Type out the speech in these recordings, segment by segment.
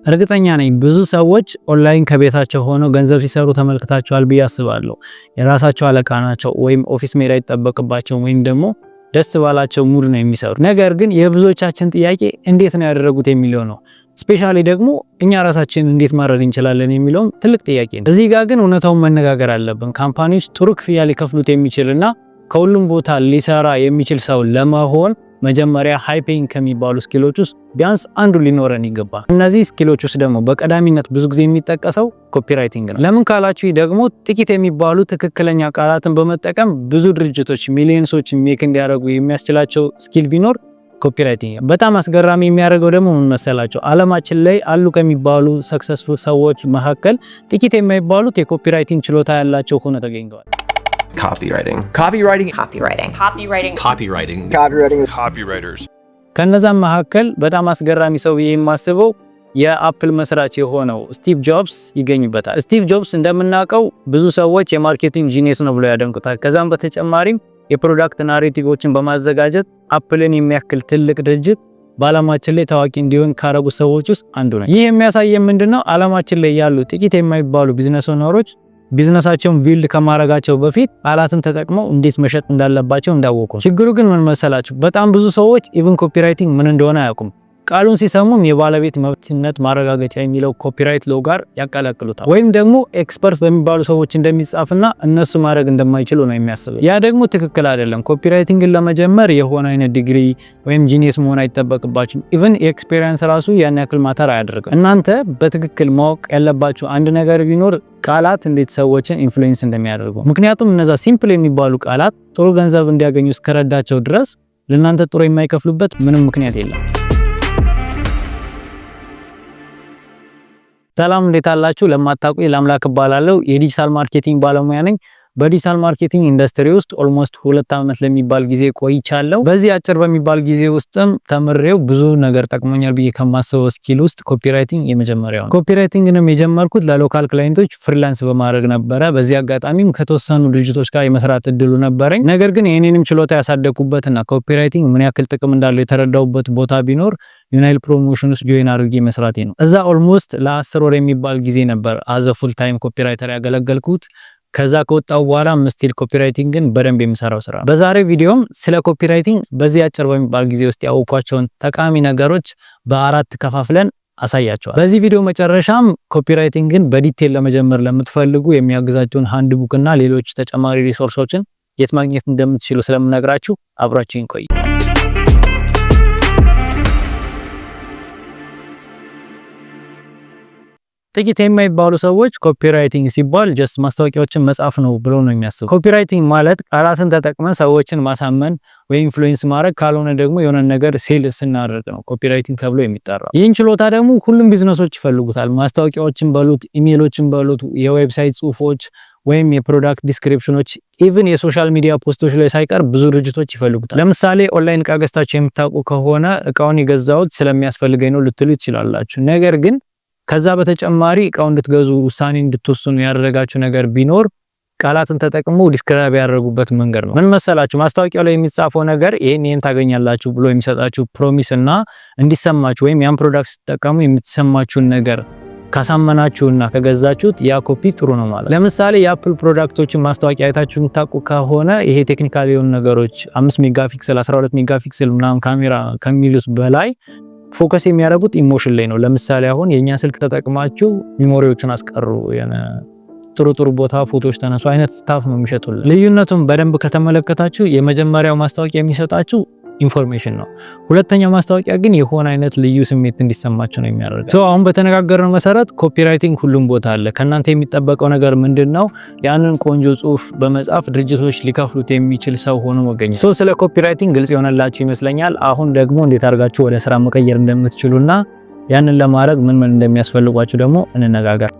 እርግጠኛ ነኝ ብዙ ሰዎች ኦንላይን ከቤታቸው ሆነው ገንዘብ ሲሰሩ ተመልክታችኋል ብዬ አስባለሁ። የራሳቸው አለቃ ናቸው፣ ወይም office መሄድ አይጠበቅባቸውም፣ ወይም ደግሞ ደስ ባላቸው mood ነው የሚሰሩ። ነገር ግን የብዙዎቻችን ጥያቄ እንዴት ነው ያደረጉት የሚለው ነው። Specially ደግሞ እኛ ራሳችን እንዴት ማድረግ እንችላለን የሚለውም ትልቅ ጥያቄ ነው። እዚህ ጋር ግን እውነታውን መነጋገር አለብን። Company ዎች ጥሩ ክፍያ ሊከፍሉት የሚችልና ከሁሉም ቦታ ሊሰራ የሚችል ሰው ለመሆን መጀመሪያ high paying ከሚባሉ skill ኦች ውስጥ ቢያንስ አንዱ ሊኖረን ይገባል። እነዚህ skill ኦች ውስጥ ደግሞ በቀዳሚነት ብዙ ጊዜ የሚጠቀሰው copywriting ነው። ለምን ካላችሁ ደግሞ ጥቂት የሚባሉ ትክክለኛ ቃላትን በመጠቀም ብዙ ድርጅቶች millions ኦች make እንዲያደርጉ የሚያስችላቸው skill ቢኖር copywriting። በጣም አስገራሚ የሚያደርገው ደግሞ ምን መሰላችሁ? ዓለማችን ላይ አሉ ከሚባሉ successful ሰዎች መካከል ጥቂት የማይባሉት የ copywriting ችሎታ ያላቸው ሆነው ተገኝተዋል። Copywriting. Copywriting. Copywriting. Copywriting. Copywriting. Copywriting. Copywriters. ከነዛም መካከል በጣም አስገራሚ ሰው ብዬ የማስበው የ Apple መስራች የሆነው ስቲቭ ጆብስ ይገኝበታል። ስቲቭ ጆብስ እንደምናውቀው ብዙ ሰዎች የ marketing genius ነው ብለው ያደንቁታል። ከዛም በተጨማሪም የ product narrative ኦችን በማዘጋጀት Apple ን የሚያክል ትልቅ ድርጅት በዓለማችን ላይ ታዋቂ እንዲሆን ካረጉ ሰዎች ውስጥ አንዱ ነው። ይህ የሚያሳየን ምንድነው? ዓለማችን ላይ ያሉ ጥቂት የማይባሉ business owner ኦች business ኣቸውን build ከማድረጋቸው በፊት ቃላትን ተጠቅመው እንዴት መሸጥ እንዳለባቸው እንዳወቁ። ችግሩ ግን ምን መሰላችሁ? በጣም ብዙ ሰዎች even copywriting ምን እንደሆነ አያውቁም። ቃሉን ሲሰሙም የባለቤት መብትነት ማረጋገጫ የሚለው copyright law ጋር ያቀላቅሉታል። ወይም ደግሞ expert በሚባሉ ሰዎች እንደሚጻፍና እነሱ ማድረግ እንደማይችሉ ነው የሚያስበው። ያ ደግሞ ትክክል አይደለም። Copywriting ን ለመጀመር የሆነ አይነት ዲግሪ ወይም genius መሆን አይጠበቅባችሁም። Even experience ራሱ ያን ያክል matter አያደርግም። እናንተ በትክክል ማወቅ ያለባችሁ አንድ ነገር ቢኖር ቃላት እንዴት ሰዎችን influence እንደሚያደርጉ። ምክንያቱም እነዛ simple የሚባሉ ቃላት ጥሩ ገንዘብ እንዲያገኙ እስከረዳቸው ድረስ ለእናንተ ጥሩ የማይከፍሉበት ምንም ምክንያት የለም። ሰላም፣ እንዴት አላችሁ? ለማታውቁኝ ለአምላክ እባላለሁ። የ digital marketing ባለሙያ ነኝ። በ digital marketing industry ውስጥ almost 2 ዓመት ለሚባል ጊዜ ቆይቻለሁ። በዚህ አጭር በሚባል ጊዜ ውስጥም ተምሬው ብዙ ነገር ጠቅሞኛል ብዬ ከማስበው skill ውስጥ copywriting የመጀመሪያው ነው። Copywriting ንም የጀመርኩት ለ local client ኦች freelance በማድረግ ነበረ። በዚህ አጋጣሚም ከተወሰኑ ድርጅቶች ጋር የመስራት እድሉ ነበረኝ። ነገር ግን የኔንም ችሎታ ያሳደግኩበትና copywriting ምን ያክል ጥቅም እንዳለው የተረዳሁበት ቦታ ቢኖር ዩናይል Promotion ውስጥ join አድርጌ መስራቴ ነው። እዛ almost ለ10 ወር የሚባል ጊዜ ነበር as a full time copywriter ያገለገልኩት። ከዛ ከወጣው በኋላ still copywriting ን በደንብ የሚሰራው ስራ። በዛሬው ቪዲዮም ስለ copywriting በዚህ አጭር በሚባል ጊዜ ውስጥ ያወኳቸውን ጠቃሚ ነገሮች በአራት ከፋፍለን አሳያችኋለሁ። በዚህ ቪዲዮ መጨረሻም copywriting ን በ detail ለመጀመር ለምትፈልጉ የሚያግዛችሁን handbook እና ሌሎች ተጨማሪ resource ኦችን የት ማግኘት እንደምትችሉ ስለምነግራችሁ አብራችሁኝ ቆዩ። ጥቂት የማይባሉ ሰዎች copywriting ሲባል just ማስታወቂያዎችን መጻፍ ነው ብሎ ነው የሚያስቡ። Copywriting ማለት ቃላትን ተጠቅመን ሰዎችን ማሳመን ወይ influence ማድረግ፣ ካልሆነ ደግሞ የሆነ ነገር sell ስናደርግ ነው copywriting ተብሎ የሚጠራው። ይህን ችሎታ ደግሞ ሁሉም ቢዝነሶች ይፈልጉታል። ማስታወቂያዎችን በሉት፣ ኢሜሎችን በሉት፣ የ website ጽሁፎች ወይም የ product description ኦች፣ even የ social media post ኦች ላይ ሳይቀር ብዙ ድርጅቶች ይፈልጉታል። ለምሳሌ ኦንላይን እቃ ገዝታችሁ የምታውቁ ከሆነ እቃውን የገዛሁት ስለሚያስፈልገኝ ነው ልትሉ ትችላላችሁ። ነገር ግን ከዛ በተጨማሪ እቃው እንድትገዙ ውሳኔ እንድትወስኑ ያደረጋችሁ ነገር ቢኖር ቃላትን ተጠቅሞ describe ያደረጉበት መንገድ ነው። ምን መሰላችሁ? ማስታወቂያው ላይ የሚጻፈው ነገር ይሄን ይሄን ታገኛላችሁ ብሎ የሚሰጣችሁ promise እና እንዲሰማችሁ ወይም ያን product ስትጠቀሙ የምትሰማችሁን ነገር ካሳመናችሁና ከገዛችሁት ያ copy ጥሩ ነው ማለት። ለምሳሌ የ Apple product ኦችን ማስታወቂያ አይታችሁ የምታውቁ ከሆነ ይሄ technical የሆኑ ነገሮች 5 megapixel፣ 12 megapixel ምናምን ካሜራ ከሚሉት በላይ focus የሚያደርጉት emotion ላይ ነው። ለምሳሌ አሁን የኛ ስልክ ተጠቅማችሁ memory ዎችን አስቀሩ፣ ጥሩ ጥሩ ቦታ ፎቶዎች ተነሱ አይነት stuff ነው የሚሸጡልን። ልዩነቱን በደንብ ከተመለከታችሁ የመጀመሪያው ማስታወቂያ የሚሰጣችሁ information ነው። ሁለተኛው ማስታወቂያ ግን የሆነ አይነት ልዩ ስሜት እንዲሰማችሁ ነው የሚያደርገው። So አሁን በተነጋገርነው መሰረት copywriting ሁሉም ቦታ አለ። ከእናንተ የሚጠበቀው ነገር ምንድን ነው? ያንን ቆንጆ ጽሁፍ በመጻፍ ድርጅቶች ሊከፍሉት የሚችል ሰው ሆኖ መገኘት። So ስለ copywriting ግልጽ የሆነላችሁ ይመስለኛል። አሁን ደግሞ እንዴት አድርጋችሁ ወደ ስራ መቀየር እንደምትችሉና ያንን ለማድረግ ምን ምን እንደሚያስፈልጓችሁ ደግሞ እንነጋገር።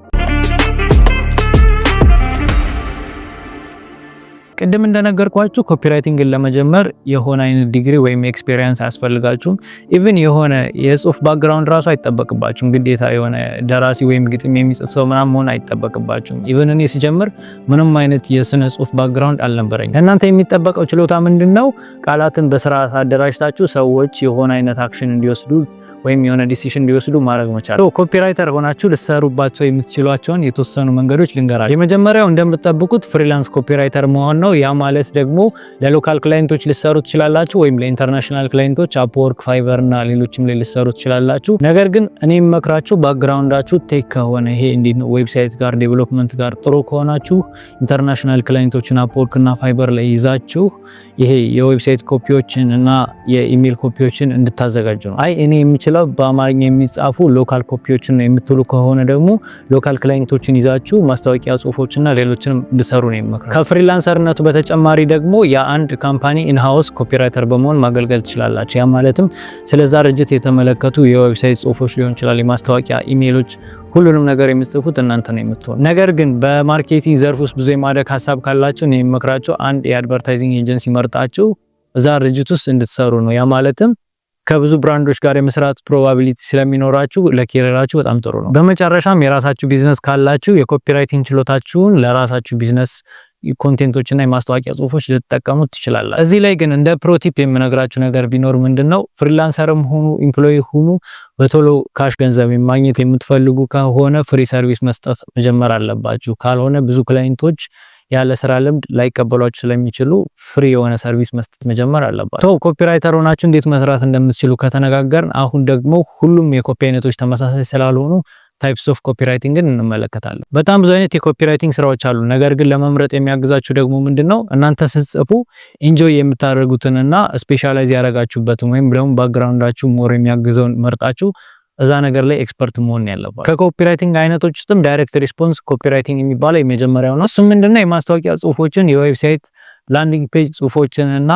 ቅድም እንደነገርኳችሁ copywriting ን ለመጀመር የሆነ አይነት ዲግሪ ወይም experience አያስፈልጋችሁም። Even የሆነ የጽሁፍ background ራሱ አይጠበቅባችሁም። ግዴታ የሆነ ደራሲ ወይም ግጥም የሚጽፍ ሰው ምናምን መሆን አይጠበቅባችሁም። Even እኔ ስጀምር ምንም አይነት የስነ ጽሁፍ background አልነበረኝም። እናንተ የሚጠበቀው ችሎታ ምንድን ነው? ቃላትን በስርዓት አደራጅታችሁ ሰዎች የሆነ አይነት action እንዲወስዱ ወይም የሆነ decision እንዲወስዱ ማድረግ መቻል። Copywriter ሆናችሁ ልትሰሩባቸው የምትችሏቸውን የተወሰኑ መንገዶች ልንገራችሁ። የመጀመሪያው እንደምትጠብቁት freelance copywriter መሆን ነው። ያ ማለት ደግሞ ለ local client ኦች ልትሰሩ ትችላላችሁ፣ ወይም ለ international client ኦች Upwork፣ Fiverr እና ሌሎችም ላይ ልትሰሩ ትችላላችሁ። ነገር ግን እኔ የምመክራችሁ background ኣችሁ tech ከሆነ፣ ይሄ እንዴት ነው website ጋር development ጋር ጥሩ ከሆናችሁ፣ international client ኦችን Upwork እና Fiverr ላይ ይዛችሁ ይሄ የ website copy ዎችን እና የ email copy ዎችን እንድታዘጋጁ ነው። አይ እኔ የምችለው በአማርኛ የሚጻፉ local copy ዎችን ነው የምትሉ ከሆነ ደግሞ local client ኦችን ይዛችሁ ማስታወቂያ ጽሁፎችና ሌሎችንም እንድትሰሩ ነው የምመክረው። ከ freelancer ነቱ በተጨማሪ ደግሞ የአንድ company in-house copywriter በመሆን ማገልገል ትችላላችሁ። ያ ማለትም ስለዛ ድርጅት የተመለከቱ የ website ጽሁፎች ሊሆን ይችላል፣ የማስታወቂያ ኢሜሎች፣ ሁሉንም ነገር የምትጽፉት እናንተ ነው የምትሆኑ። ነገር ግን በ marketing ዘርፍ ውስጥ ብዙ የማደግ ሀሳብ ካላችሁ እኔ የምመክራችሁ አንድ የ advertising agency መርጣችሁ እዛ ድርጅት ውስጥ እንድትሰሩ ነው። ያ ማለትም ከብዙ brand ኦች ጋር የመስራት probability ስለሚኖራችሁ ለ career ኣችሁ በጣም ጥሩ ነው። በመጨረሻም የራሳችሁ ቢዝነስ ካላችሁ የ copywriting ችሎታችሁን ለራሳችሁ business content ኦችና የማስታወቂያ ጽሁፎች ልትጠቀሙት ትችላላችሁ። እዚህ ላይ ግን እንደ pro tip የምነግራችሁ ነገር ቢኖር ምንድነው፣ freelancer ም ሁኑ employee ሁኑ በቶሎ cash ገንዘብ ማግኘት የምትፈልጉ ከሆነ free service መስጠት መጀመር አለባችሁ። ካልሆነ ብዙ client ኦች ያለ ስራ ልምድ ላይቀበሏችሁ ስለሚችሉ free የሆነ service መስጠት መጀመር አለባችሁ። So copywriter ሆናችሁ እንዴት መስራት እንደምትችሉ ከተነጋገርን አሁን ደግሞ ሁሉም የ copy አይነቶች ተመሳሳይ ስላልሆኑ types of copywriting ን እንመለከታለን። በጣም ብዙ አይነት የ copywriting ስራዎች አሉ። ነገር ግን ለመምረጥ የሚያግዛችሁ ደግሞ ምንድነው፣ እናንተ ስትጽፉ enjoy የምታደርጉትንና specialize ያደረጋችሁበትን ወይም ደግሞ background ኣችሁ more የሚያግዘውን መርጣችሁ እዛ ነገር ላይ expert መሆን ያለባችሁ። ከ copywriting አይነቶች ውስጥም direct response copywriting የሚባለው የመጀመሪያው ነው። እሱም ምንድነው፣ የማስታወቂያ ጽሁፎችን፣ የ website landing page ጽሁፎችን እና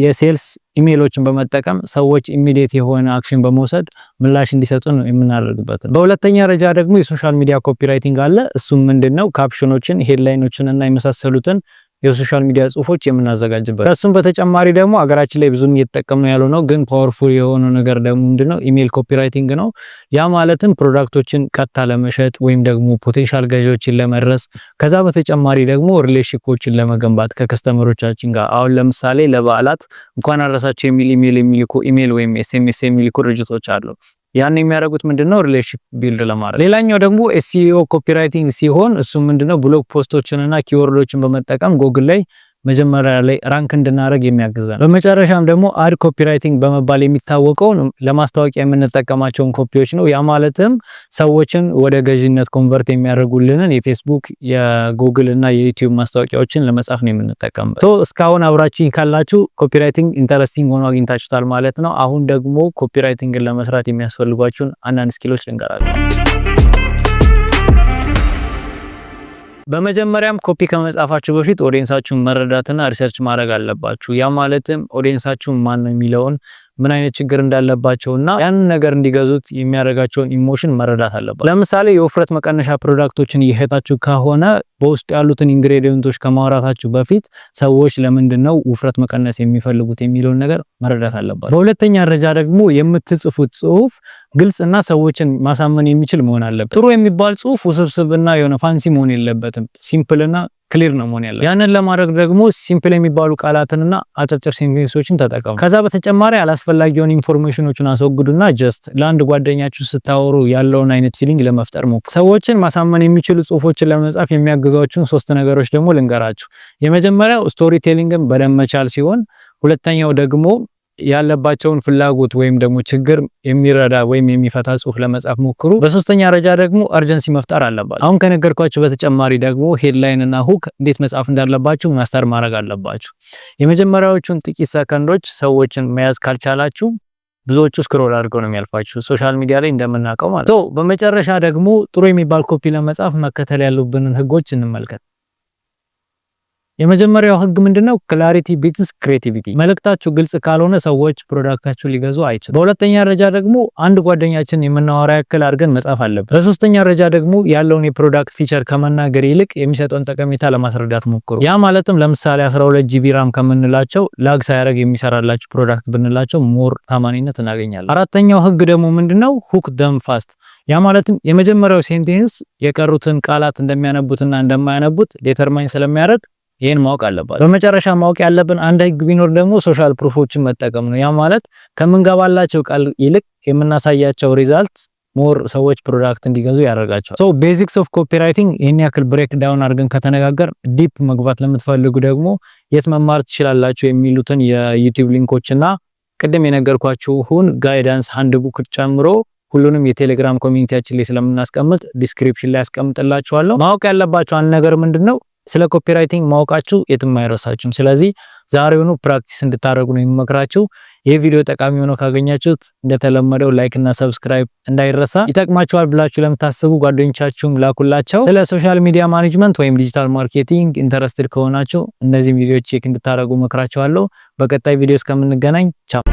የ sales email ኦችን በመጠቀም ሰዎች immediate የሆነ action በመውሰድ ምላሽ እንዲሰጡ ነው የምናደርግበት። በሁለተኛ ደረጃ ደግሞ የ social media copywriting አለ። እሱም ምንድነው፣ caption ኦችን፣ headline ኦችን እና የመሳሰሉትን የ social media ጽሁፎች የምናዘጋጅበት። ከሱም በተጨማሪ ደግሞ አገራችን ላይ ብዙም እየተጠቀምነው ያልሆነው ግን powerful የሆነው ነገር ደግሞ ምንድነው፣ email copywriting ነው። ያ ማለትም product ኦችን ቀጥታ ለመሸጥ ወይም ደግሞ potential ገዢዎችን ለመድረስ፣ ከዛ በተጨማሪ ደግሞ relationship ኦችን ለመገንባት ከ customer ኦቻችን ጋር። አሁን ለምሳሌ ለበዓላት እንኳን አደረሳችሁ የሚል ኢሜል የሚልኩ፣ ኢሜል ወይም SMS የሚልኩ ድርጅቶች አሉ። ያን የሚያደርጉት ምንድነው፣ relationship build ለማድረግ። ሌላኛው ደግሞ SEO copywriting ሲሆን እሱ ምንድነው፣ blog post ኦችን እና keyword ኦችን በመጠቀም ጎግል ላይ መጀመሪያ ላይ rank እንድናደርግ የሚያግዘን። በመጨረሻም ደግሞ ad copywriting በመባል የሚታወቀው ለማስታወቂያ የምንጠቀማቸውን copy ዎች ነው። ያ ማለትም ሰዎችን ወደ ገዢነት convert የሚያደርጉልንን የፌስቡክ፣ የጉግል እና የዩቲዩብ ማስታወቂያዎችን ለመጻፍ ነው የምንጠቀምበት። So እስካሁን አብራችሁኝ ካላችሁ copywriting interesting ሆኖ አግኝታችሁታል ማለት ነው። አሁን ደግሞ copywriting ን ለመስራት የሚያስፈልጓችሁን አንዳንድ skill ኦች ልንገራችሁ። በመጀመሪያም copy ከመጻፋችሁ በፊት audience ኣችሁን መረዳትና research ማድረግ አለባችሁ። ያ ማለትም audience ኣችሁን ማን ነው የሚለውን፣ ምን አይነት ችግር እንዳለባቸውና ያንን ነገር እንዲገዙት የሚያደርጋቸውን emotion መረዳት አለባችሁ። ለምሳሌ የውፍረት መቀነሻ product ኦችን እየሸጣችሁ ከሆነ በውስጡ ያሉትን ingredient ኦች ከማውራታችሁ በፊት ሰዎች ለምንድን ነው ውፍረት መቀነስ የሚፈልጉት የሚለውን ነገር መረዳት አለባችሁ። በሁለተኛ ደረጃ ደግሞ የምትጽፉት ጽሁፍ ግልጽና ሰዎችን ማሳመን የሚችል መሆን አለበት። ጥሩ የሚባል ጽሁፍ ውስብስብና የሆነ fancy መሆን የለበትም። Simple ና clear ነው መሆን ያለበት። ያንን ለማድረግ ደግሞ simple የሚባሉ ቃላትንና አጫጭር sentence ኦችን ተጠቀሙ። ከዛ በተጨማሪ አላስፈላጊ የሆኑ information ኦችን አስወግዱና just ለአንድ ጓደኛችሁ ስታወሩ ያለውን አይነት feeling ለመፍጠር ሞክሩ። ሰዎችን ማሳመን የሚችሉ ጽሁፎችን ለመጻፍ የሚያግዟችሁን ሶስት ነገሮች ደግሞ ልንገራችሁ። የመጀመሪያው storytelling ን በደንብ መቻል ሲሆን ሁለተኛው ደግሞ ያለባቸውን ፍላጎት ወይም ደግሞ ችግር የሚረዳ ወይም የሚፈታ ጽሁፍ ለመጻፍ ሞክሩ። በሶስተኛ ደረጃ ደግሞ urgency መፍጠር አለባችሁ። አሁን ከነገርኳችሁ በተጨማሪ ደግሞ headline እና hook እንዴት መጻፍ እንዳለባችሁ master ማድረግ አለባችሁ። የመጀመሪያዎቹን ጥቂት ሰከንዶች ሰዎችን መያዝ ካልቻላችሁ ብዙዎቹ scroll አድርገው ነው የሚያልፏችሁ፣ social media ላይ እንደምናውቀው ማለት ነው። በመጨረሻ ደግሞ ጥሩ የሚባል copy ለመጻፍ መከተል ያሉብንን ህጎች እንመልከት። የመጀመሪያው ህግ ምንድነው? Clarity beats creativity። መልእክታችሁ ግልጽ ካልሆነ ሰዎች product ኣችሁን ሊገዙ አይችሉም። በሁለተኛ ደረጃ ደግሞ አንድ ጓደኛችን የምናወራ ያክል አድርገን መጻፍ አለብን። በሶስተኛ ደረጃ ደግሞ ያለውን የ product feature ከመናገር ይልቅ የሚሰጠውን ጠቀሜታ ለማስረዳት ሞክሩ። ያ ማለትም ለምሳሌ 12 GB RAM ከምንላቸው lag ሳያደርግ የሚሰራላችሁ product ብንላቸው more ታማኒነት እናገኛለን። አራተኛው ህግ ደግሞ ምንድነው? Hook them fast። ያ ማለትም የመጀመሪያው sentence የቀሩትን ቃላት እንደሚያነቡትና እንደማያነቡት determine ስለሚያደርግ ይህን ማወቅ አለባችሁ። በመጨረሻ ማወቅ ያለብን አንድ ህግ ቢኖር ደግሞ social proof ኦችን መጠቀም ነው። ያ ማለት ከምንገባላቸው ቃል ይልቅ የምናሳያቸው result more ሰዎች product እንዲገዙ ያደርጋቸዋል። So basics of copywriting ይህን ያክል break down አድርገን ከተነጋገርን፣ deep መግባት ለምትፈልጉ ደግሞ የት መማር ትችላላችሁ የሚሉትን የ YouTube link ኦች እና ቅድም የነገርኳችሁን guidance handbook ጨምሮ ሁሉንም የቴሌግራም community ያችን ላይ ስለምናስቀምጥ description ላይ አስቀምጥላችኋለሁ። ማወቅ ያለባችሁ አንድ ነገር ምንድነው? ስለ copywriting ማወቃችሁ የትም አይረሳችሁም። ስለዚህ ዛሬውኑ practice እንድታደርጉ ነው የምመክራችሁ። ይህ ቪዲዮ ጠቃሚ ሆኖ ካገኛችሁት እንደተለመደው like እና subscribe እንዳይረሳ። ይጠቅማችኋል ብላችሁ ለምታስቡ ጓደኞቻችሁም ላኩላቸው። ስለ social media management ወይም digital marketing interested ከሆናችሁ እነዚህን ቪዲዮዎች check እንድታደርጉ መክራችኋለሁ። በቀጣይ ቪዲዮ እስከምንገናኝ ቻው።